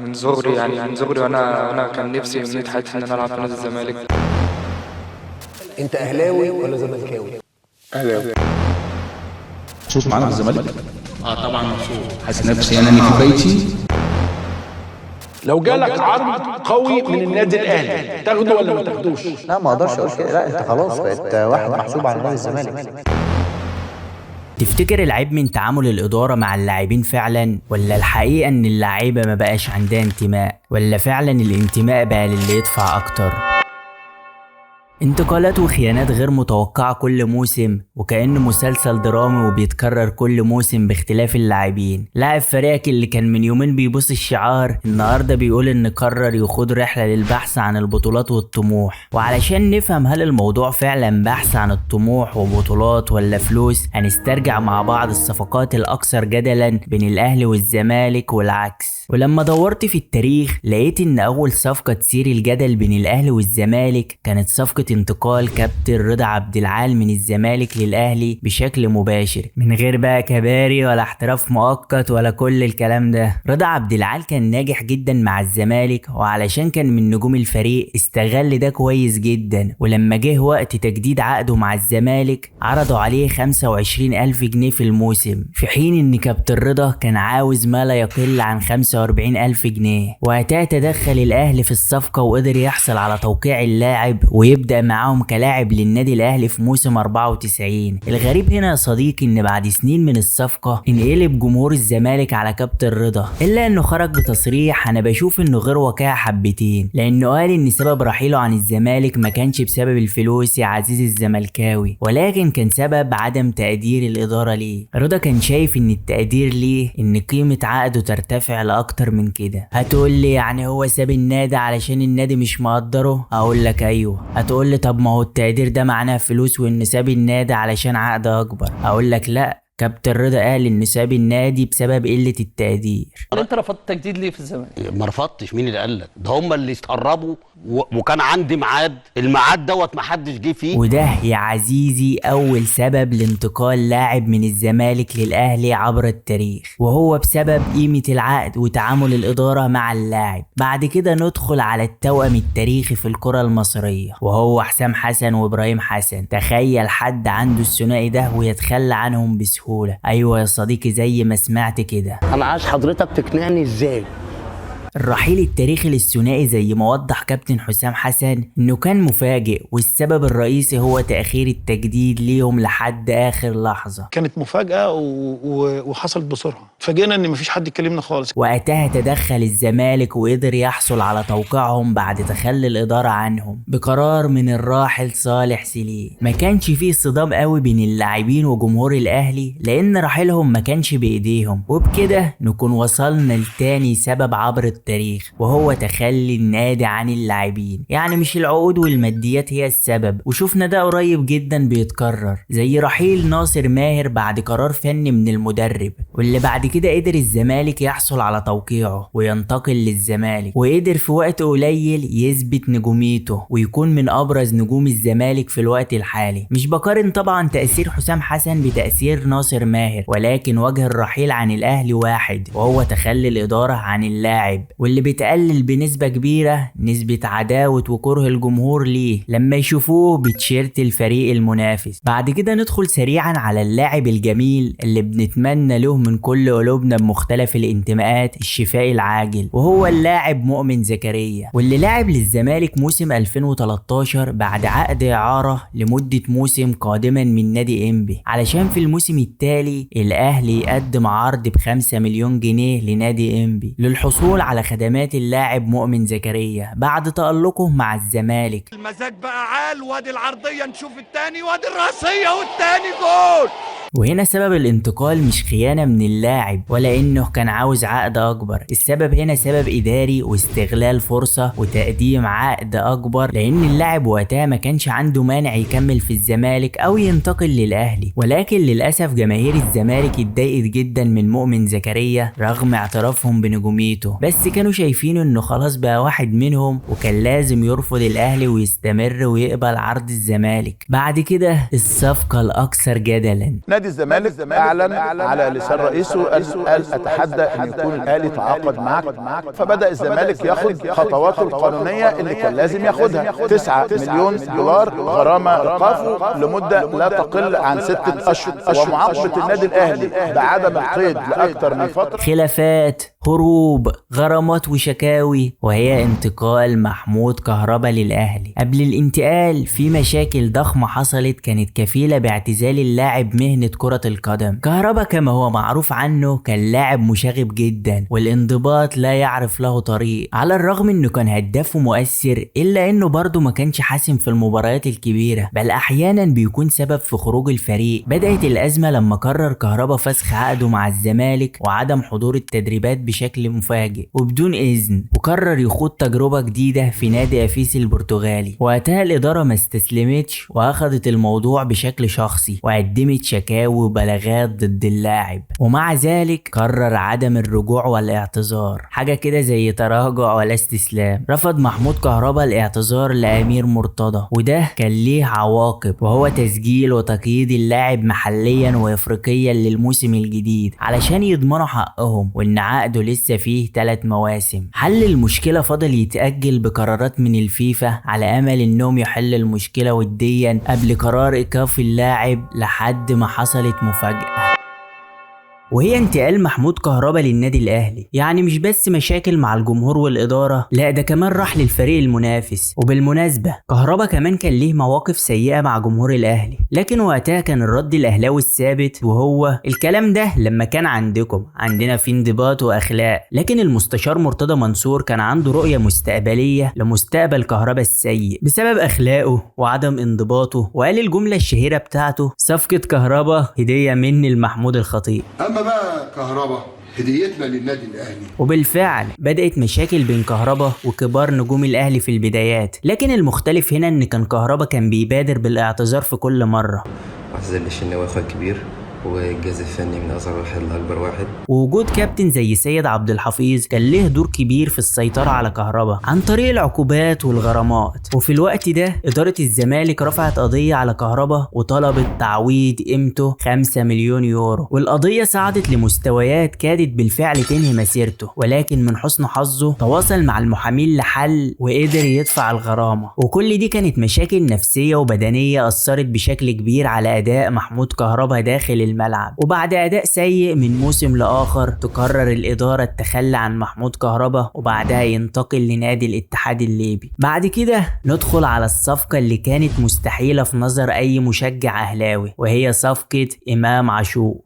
من صغري، يعني من صغري وانا كان نفسي امنية حياتي ان انا العب في نادي الزمالك. انت اهلاوي ولا زملكاوي؟ اهلاوي. مبسوط معانا في الزمالك؟ اه طبعا مبسوط. حاسس نفسي انني في بيتي. لو جالك عرض قوي من النادي الاهلي تاخده ولا ما تاخدوش؟ لا ما اقدرش اقول كده، لا انت خلاص بقيت واحد محسوب على نادي الزمالك. تفتكر العيب من تعامل الإدارة مع اللاعبين فعلا، ولا الحقيقة إن اللعيبة ما بقاش عندها انتماء، ولا فعلا الانتماء بقى للي يدفع أكتر؟ انتقالات وخيانات غير متوقعة كل موسم، وكأنه مسلسل درامي وبيتكرر كل موسم باختلاف اللاعبين. لاعب فريقك اللي كان من يومين بيبوس الشعار النهاردة بيقول إن قرر يخوض رحلة للبحث عن البطولات والطموح. وعلشان نفهم هل الموضوع فعلا بحث عن الطموح وبطولات ولا فلوس، هنسترجع مع بعض الصفقات الأكثر جدلا بين الأهلي والزمالك والعكس. ولما دورت في التاريخ لقيت إن أول صفقة تثير الجدل بين الأهلي والزمالك كانت صفقة انتقال كابتن رضا عبد العال من الزمالك للأهلي بشكل مباشر، من غير بقى كباري ولا احتراف مؤقت ولا كل الكلام ده. رضا عبد العال كان ناجح جدا مع الزمالك، وعلشان كان من نجوم الفريق استغل ده كويس جدا. ولما جه وقت تجديد عقده مع الزمالك عرضوا عليه 25,000 جنيه في الموسم، في حين ان كابتن رضا كان عاوز ما لا يقل عن 45,000 جنيه. وقتها تدخل الأهلي في الصفقة وقدر يحصل على توقيع اللاعب ويبدأ معاهم كلاعب للنادي الاهلي في موسم 94. الغريب هنا يا صديقي ان بعد سنين من الصفقة انقلب جمهور الزمالك على كابتن رضا، الا انه خرج بتصريح انا بشوف انه غير واقعي حبتين، لانه قال ان سبب رحيله عن الزمالك ما كانش بسبب الفلوس يا عزيزي الزملكاوي، ولكن كان سبب عدم تقدير الادارة ليه. رضا كان شايف ان التقدير ليه ان قيمة عقده ترتفع لاكتر من كده. هتقول لي يعني هو ساب النادي علشان النادي مش مقدره؟ اقول لك ايوه. هتقول لي طب ما هو التقدير ده معناه فلوس وان ساب النادي علشان عقد اكبر؟ اقول لك لا، كابتن رضا قال ان ساب النادي بسبب قلة التقدير. انت رفضت التجديد ليه في الزمالك؟ ما رفضتش، مين اللي قال لك؟ ده هم اللي استقربوا وكان عندي ميعاد، الميعاد دوت ما حدش جه فيه. وده يا عزيزي اول سبب لانتقال لاعب من الزمالك للاهلي عبر التاريخ، وهو بسبب قيمة العقد وتعامل الادارة مع اللاعب. بعد كده ندخل على التوأم التاريخي في الكرة المصرية، وهو حسام حسن وابراهيم حسن. تخيل حد عنده الثنائي ده ويتخلى عنهم بسهولة. ايوه يا صديقي زي ما سمعت كده. انا عايز حضرتك تقنعني ازاي؟ الرحيل التاريخي للثنائي زي ما وضح كابتن حسام حسن انه كان مفاجئ، والسبب الرئيسي هو تأخير التجديد ليهم لحد اخر لحظة. كانت مفاجأة وحصلت بسرعة، اتفاجئنا ان مفيش حد يكلمنا خالص. وقتها تدخل الزمالك وقدر يحصل على توقيعهم بعد تخلي الإدارة عنهم بقرار من الراحل صالح سليم. ما كانش فيه صدام قوي بين اللاعبين وجمهور الأهلي لأن رحيلهم ما كانش بإيديهم. وبكده نكون وصلنا لتاني سبب عبر التاريخ، وهو تخلي النادي عن اللاعبين. يعني مش العقود والماديات هي السبب، وشوفنا ده قريب جدا بيتكرر، زي رحيل ناصر ماهر بعد قرار فني من المدرب، واللي بعد كده قدر الزمالك يحصل على توقيعه وينتقل للزمالك، وقدر في وقت قليل يثبت نجوميته ويكون من ابرز نجوم الزمالك في الوقت الحالي. مش بقارن طبعا تأثير حسام حسن بتأثير ناصر ماهر، ولكن وجه الرحيل عن الاهلي واحد، وهو تخلي الادارة عن اللاعب، واللي بتقلل بنسبة كبيرة نسبة عداوة وكره الجمهور ليه لما يشوفوه بتشيرت الفريق المنافس. بعد كده ندخل سريعا على اللاعب الجميل اللي بنتمنى له من كل قلوبنا بمختلف الانتماءات الشفاء العاجل، وهو اللاعب مؤمن زكريا، واللي لعب للزمالك موسم 2013 بعد عقد إعارة لمدة موسم قادما من نادي إنبي، علشان في الموسم التالي الأهلي يقدم عرض ب5 مليون جنيه لنادي إنبي للحصول على خدمات اللاعب مؤمن زكريا بعد تألقه مع الزمالك. المزاج بقى عال، وادي العرضية نشوف التاني، وادي الرأسية والتاني جول. وهنا سبب الانتقال مش خيانة من اللاعب ولا انه كان عاوز عقد اكبر، السبب هنا سبب اداري واستغلال فرصة وتقديم عقد اكبر، لان اللاعب وقتها ما كانش عنده مانع يكمل في الزمالك او ينتقل للاهلي. ولكن للاسف جماهير الزمالك اتضايقت جدا من مؤمن زكريا رغم اعترافهم بنجوميته، بس كانوا شايفين انه خلاص بقى واحد منهم وكان لازم يرفض الاهلي ويستمر ويقبل عرض الزمالك. بعد كده الصفقة الاكثر جدلا، نادي الزمالك اعلن على لسان رئيسه، قال اتحدى ان يكون الاهلي تعاقد معك. فبدا الزمالك ياخد خطواته القانونية اللي كان لازم ياخدها. 9 مليون دولار غرامة ايقافه لمدة لا تقل عن 6 اشهر، ومعاقبه النادي الاهلي بعدم القيد لاكثر من فترة. خلافات، هروب، غرامات وشكاوي، وهي انتقال محمود كهربا للأهلي. قبل الانتقال في مشاكل ضخمة حصلت كانت كفيلة باعتزال اللاعب مهنة كرة القدم. كهربا كما هو معروف عنه كان لاعب مشاغب جدا، والانضباط لا يعرف له طريق. على الرغم انه كان هداف ومؤثر، الا انه برضه ما كانش حاسم في المباريات الكبيرة، بل احيانا بيكون سبب في خروج الفريق. بدأت الأزمة لما قرر كهربا فسخ عقده مع الزمالك وعدم حضور التدريبات بشكل مفاجئ وبدون إذن، وقرر يخوض تجربة جديدة في نادي أفيس البرتغالي. وقتها الإدارة ما استسلمتش وأخذت الموضوع بشكل شخصي وقدمت شكاوي وبلاغات ضد اللاعب، ومع ذلك قرر عدم الرجوع والاعتذار، حاجة كده زي تراجع ولا استسلام. رفض محمود كهربا الاعتذار لأمير مرتضى، وده كان ليه عواقب، وهو تسجيل وتقييد اللاعب محليا وإفريقيا للموسم الجديد علشان يضمنوا حقهم، وإن عقده لسه فيه 3 مواسم. حل المشكلة فضل يتأجل بقرارات من الفيفا على أمل إنهم يحل المشكلة وديا قبل قرار إيقاف اللاعب، لحد ما حصلت مفاجأة، وهي انتقال محمود كهربا للنادي الاهلي. يعني مش بس مشاكل مع الجمهور والادارة، لا ده كمان راح للفريق المنافس. وبالمناسبة كهربا كمان كان ليه مواقف سيئه مع جمهور الاهلي، لكن وقتها كان الرد الاهلاوي الثابت، وهو الكلام ده لما كان عندكم، عندنا في انضباط واخلاق. لكن المستشار مرتضى منصور كان عنده رؤية مستقبلية لمستقبل كهربا السيء بسبب اخلاقه وعدم انضباطه، وقال الجملة الشهيرة بتاعته: صفقة كهربا هديه مني لمحمود الخطيب. أما بقى كهربا هديتنا للنادي الأهلي. وبالفعل بدأت مشاكل بين كهربا وكبار نجوم الأهلي في البدايات، لكن المختلف هنا إن كان كهربا كان بيبادر بالاعتذار في كل مرة. اعتذر للشناوي أخويا الكبير، والجهاز الفني من اصغر واحد لاكبر واحد. ووجود كابتن زي سيد عبد الحفيظ كان له دور كبير في السيطرة على كهربا عن طريق العقوبات والغرامات. وفي الوقت ده إدارة الزمالك رفعت قضية على كهربا وطلبت تعويض قيمته 5 مليون يورو، والقضية صعدت لمستويات كادت بالفعل تنهي مسيرته، ولكن من حسن حظه تواصل مع المحامين لحل وقدر يدفع الغرامة. وكل دي كانت مشاكل نفسية وبدنية أثرت بشكل كبير على أداء محمود كهربا داخل الملعب. وبعد أداء سيء من موسم لآخر تقرر الإدارة التخلي عن محمود كهربا، وبعدها ينتقل لنادي الاتحاد الليبي. بعد كده ندخل على الصفقة اللي كانت مستحيلة في نظر أي مشجع أهلاوي، وهي صفقة إمام عاشور.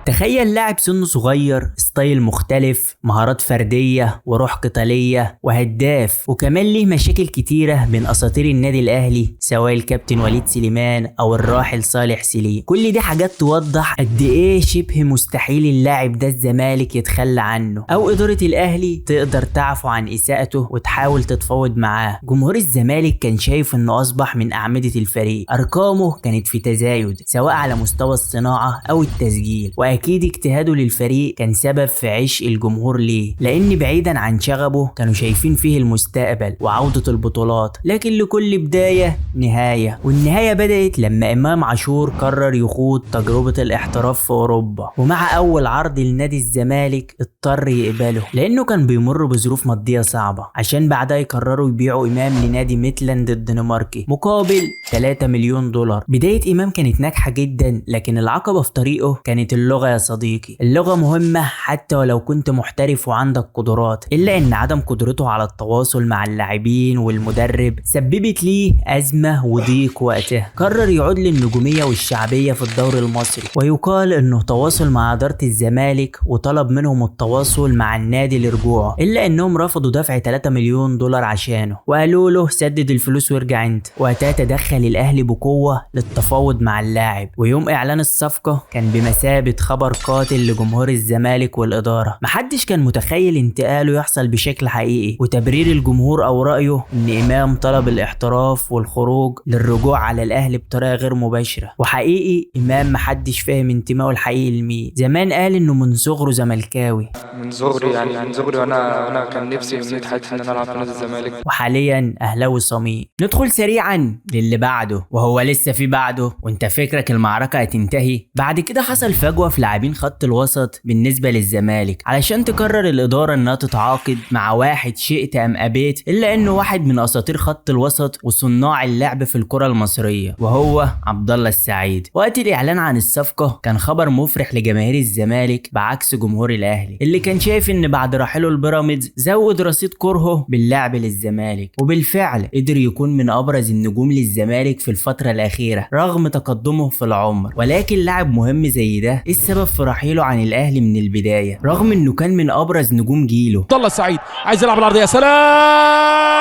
تخيل لاعب سنة صغير، style مختلف، مهارات فردية وروح قتالية وهداف، وكمان ليه مشاكل كتيرة بين أساطير النادي الأهلي سواء الكابتن وليد سليمان أو الراحل صالح سليم. كل دي حاجات توضح قد إيه شبه مستحيل اللاعب ده الزمالك يتخلى عنه، أو إدارة الأهلي تقدر تعفو عن إساءته وتحاول تتفاوض معاه. جمهور الزمالك كان شايف إنه أصبح من أعمدة الفريق، أرقامه كانت في تزايد سواء على مستوى الصناعة أو التسجيل، وأكيد اجتهاده للفريق كان سبب في عشق الجمهور ليه، لأن بعيدا عن شغبه كانوا شايفين فيه المستقبل وعودة البطولات. لكن لكل بداية نهاية، والنهاية بدأت لما إمام عاشور قرر يخوض تجربة الاحتراف في أوروبا، ومع أول عرض لنادي الزمالك اضطر يقبله لأنه كان بيمر بظروف مادية صعبة، عشان بعدها يقرروا يبيعوا إمام لنادي ميتلاند الدنماركي مقابل 3 مليون دولار. بداية إمام كانت ناجحة جدا، لكن العقبة في طريقه كانت اللغة يا صديقي. اللغة مهمة حتى ولو كنت محترف وعندك قدرات، إلا إن عدم قدرته على التواصل مع اللاعبين والمدرب سببت ليه أزمة وضيق وقتها. قرر يعود للنجومية والشعبية في الدوري المصري، ويقال إنه تواصل مع إدارة الزمالك وطلب منهم التواصل مع النادي لرجوعه، إلا إنهم رفضوا دفع 3 مليون دولار عشانه وقالوا له سدد الفلوس وارجع أنت. وقتها تدخل الأهلي بقوة للتفاوض مع اللاعب، ويوم إعلان الصفقة كان بمثابة خبر قاتل لجمهور الزمالك والإدارة. محدش كان متخيل انتقاله يحصل بشكل حقيقي، وتبرير الجمهور أو رأيه إن إمام طلب الاحتراف والخروج للرجوع على الأهلي بطريقة غير مباشرة. وحقيقي إمام محدش فاهم انتمائه الحقيقي لمين. زمان قال إنه من صغره زملكاوي، من صغري يعني من صغري وانا كان نفسي امنية حياتي ان انا العب في نادي الزمالك، وحاليا اهلاوي صميم. ندخل سريعا للي بعده، وهو لسه في بعده، وانت فكرك المعركة هتنتهي. بعد كده حصل فجوة في لاعبين خط الوسط بالنسبة للزمالك، علشان تقرر الادارة انها تتعاقد مع واحد شئت ام ابيت الا انه واحد من اساطير خط الوسط وصناع اللعب في الكره المصرية، وهو عبد الله السعيد. وقت الاعلان عن الصفقة كان خبر مفرح لجماهير الزمالك بعكس جمهور الاهلي اللي كان شايف ان بعد رحيله البيراميدز زود رصيد كرهه باللعب للزمالك، وبالفعل قدر يكون من ابرز النجوم للزمالك في الفترة الاخيرة رغم تقدمه في العمر. ولكن لاعب مهم زي ده ايه السبب في رحيله عن الاهلي من البداية رغم انه كان من ابرز نجوم جيله؟ عبد الله السعيد عايز يلعب العرضية، سلام.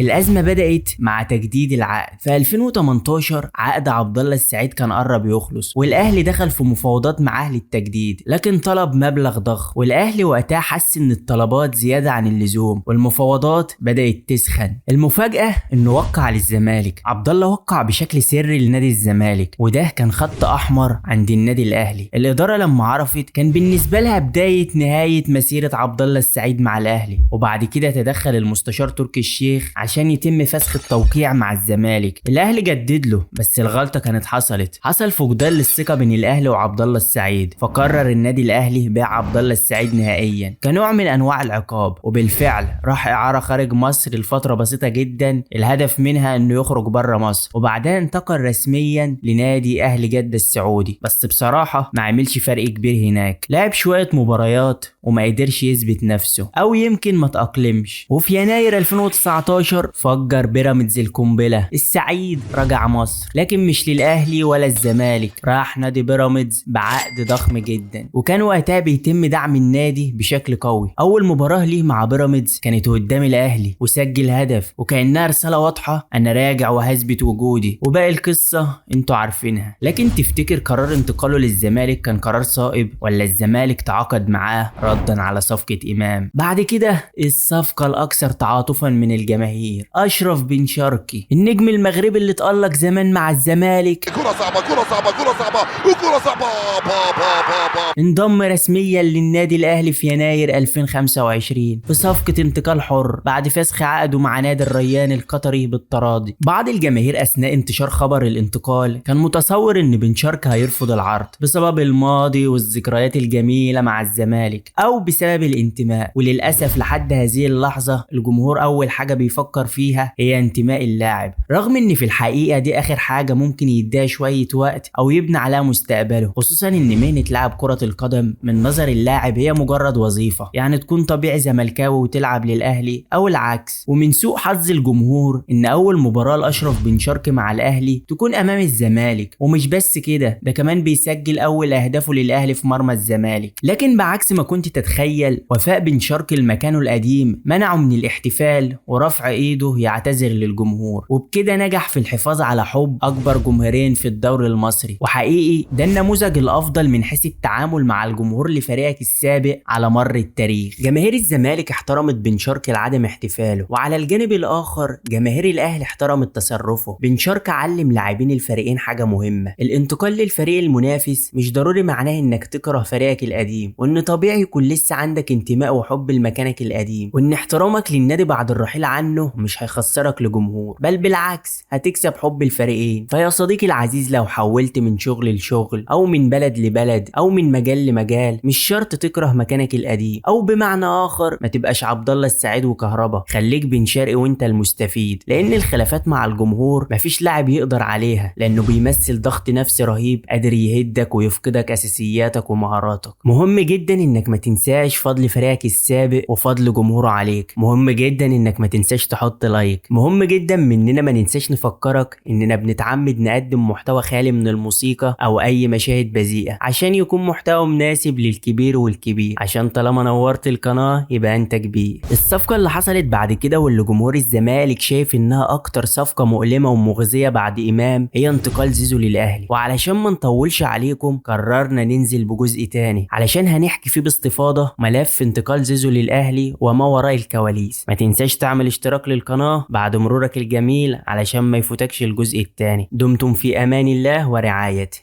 الأزمة بدأت مع تجديد العقد في 2018. عقد عبد الله السعيد كان قرب يخلص، والأهلي دخل في مفاوضات مع أهل التجديد، لكن طلب مبلغ ضخم، والأهلي وقتها حس إن الطلبات زيادة عن اللزوم والمفاوضات بدأت تسخن. المفاجأة إنه وقع للزمالك. عبد الله وقع بشكل سري لنادي الزمالك، وده كان خط أحمر عند النادي الأهلي. الإدارة لما عرفت كان بالنسبة لها بداية نهاية مسيرة عبد الله السعيد مع الأهلي. وبعد كده تدخل المستشار تركي الشيخ عشان يتم فسخ التوقيع مع الزمالك. الاهلي جدد له، بس الغلطة كانت حصلت، حصل فقدان للثقة بين الاهلي وعبد الله السعيد، فقرر النادي الاهلي بيع عبد الله السعيد نهائيا كنوع من انواع العقاب. وبالفعل راح اعاره خارج مصر لفترة بسيطة جدا، الهدف منها انه يخرج بره مصر، وبعدها انتقل رسميا لنادي اهلي جده السعودي. بس بصراحة ما عملش فرق كبير هناك، لعب شوية مباريات وما قدرش يثبت نفسه، او يمكن ما تأقلمش. وفي يناير 2019 فجر بيراميدز القنبلة، السعيد رجع مصر، لكن مش للاهلي ولا الزمالك، راح نادي بيراميدز بعقد ضخم جدا، وكان وقتها بيتم دعم النادي بشكل قوي. اول مباراة ليه مع بيراميدز كانت قدام الاهلي وسجل هدف، وكانها رسالة واضحة انا راجع وهثبت وجودي، وباقي القصة انتوا عارفينها. لكن تفتكر قرار انتقاله للزمالك كان قرار صائب، ولا الزمالك تعاقد معاه ردا على صفقة امام؟ بعد كده الصفقة الاكثر تعاطفا من الجماهير، أشرف بن شرقي، النجم المغربي اللي اتألق زمان مع الزمالك، كرة صعبة كرة صعبة كرة صعبة وكرة صعبة با با با با، انضم رسميا للنادي الأهلي في يناير 2025 في صفقة انتقال حر بعد فسخ عقده مع نادي الريان القطري بالتراضي. بعض الجماهير أثناء انتشار خبر الانتقال كان متصور إن بن شرقي هيرفض العرض بسبب الماضي والذكريات الجميلة مع الزمالك أو بسبب الانتماء، وللأسف لحد هذه اللحظة الجمهور أول حاجة بيفكر فيها هي انتماء اللاعب، رغم ان في الحقيقة دي اخر حاجة ممكن يديها شوية وقت او يبني عليها مستقبله، خصوصا ان مهنة لعب كره القدم من نظر اللاعب هي مجرد وظيفة، يعني تكون طبيعي زملكاوي وتلعب للاهلي او العكس. ومن سوء حظ الجمهور ان اول مباراة لاشرف بن شرقي مع الاهلي تكون امام الزمالك، ومش بس كده، ده كمان بيسجل اول اهدافه للاهلي في مرمى الزمالك. لكن بعكس ما كنت تتخيل، وفاء بن شرقي لمكانه القديم منعه من الاحتفال ورفع ايده يعتذر للجمهور، وبكده نجح في الحفاظ على حب اكبر جمهورين في الدوري المصري. وحقيقي ده النموذج الافضل من حيث التعامل مع الجمهور لفريقك السابق على مر التاريخ. جماهير الزمالك احترمت بن شرقي لعدم احتفاله، وعلى الجانب الاخر جماهير الاهلي احترمت تصرفه. بن شرقي علم لاعبين الفريقين حاجة مهمة، الانتقال للفريق المنافس مش ضروري معناه انك تكره فريقك القديم، وان طبيعي يكون لسه عندك انتماء وحب لمكانك القديم، وان احترامك للنادي بعد الرحيل عنه مش هيخسرك لجمهور، بل بالعكس هتكسب حب الفريقين. فيا صديقي العزيز، لو حولت من شغل لشغل او من بلد لبلد او من مجال لمجال، مش شرط تكره مكانك القديم، او بمعنى اخر ما تبقاش عبد الله السعيد وكهربا، خليك بن شرقي وانت المستفيد، لان الخلافات مع الجمهور مفيش لاعب يقدر عليها، لانه بيمثل ضغط نفسي رهيب قادر يهدك ويفقدك اساسياتك ومهاراتك. مهم جدا انك ما تنساش فضل فريقك السابق وفضل جمهوره عليك، مهم جدا انك ما تنساش تحط like، مهم جدا مننا ما ننساش نفكرك اننا بنتعمد نقدم محتوى خالي من الموسيقى او اي مشاهد بذيئة عشان يكون محتوى ومحتوى مناسب للكبير والكبير، عشان طالما نورت القناة يبقى انت كبير. الصفقة اللي حصلت بعد كده واللي جمهور الزمالك شايف انها اكتر صفقة مؤلمة ومغزية بعد امام هي انتقال زيزو للاهلي. وعلشان ما نطولش عليكم قررنا ننزل بجزء تاني علشان هنحكي فيه باستفاضة ملف انتقال زيزو للاهلي وما وراء الكواليس. ما تنساش تعمل اشتراك للقناة بعد مرورك الجميل علشان ما يفوتكش الجزء التاني. دمتم في امان الله ورعايته.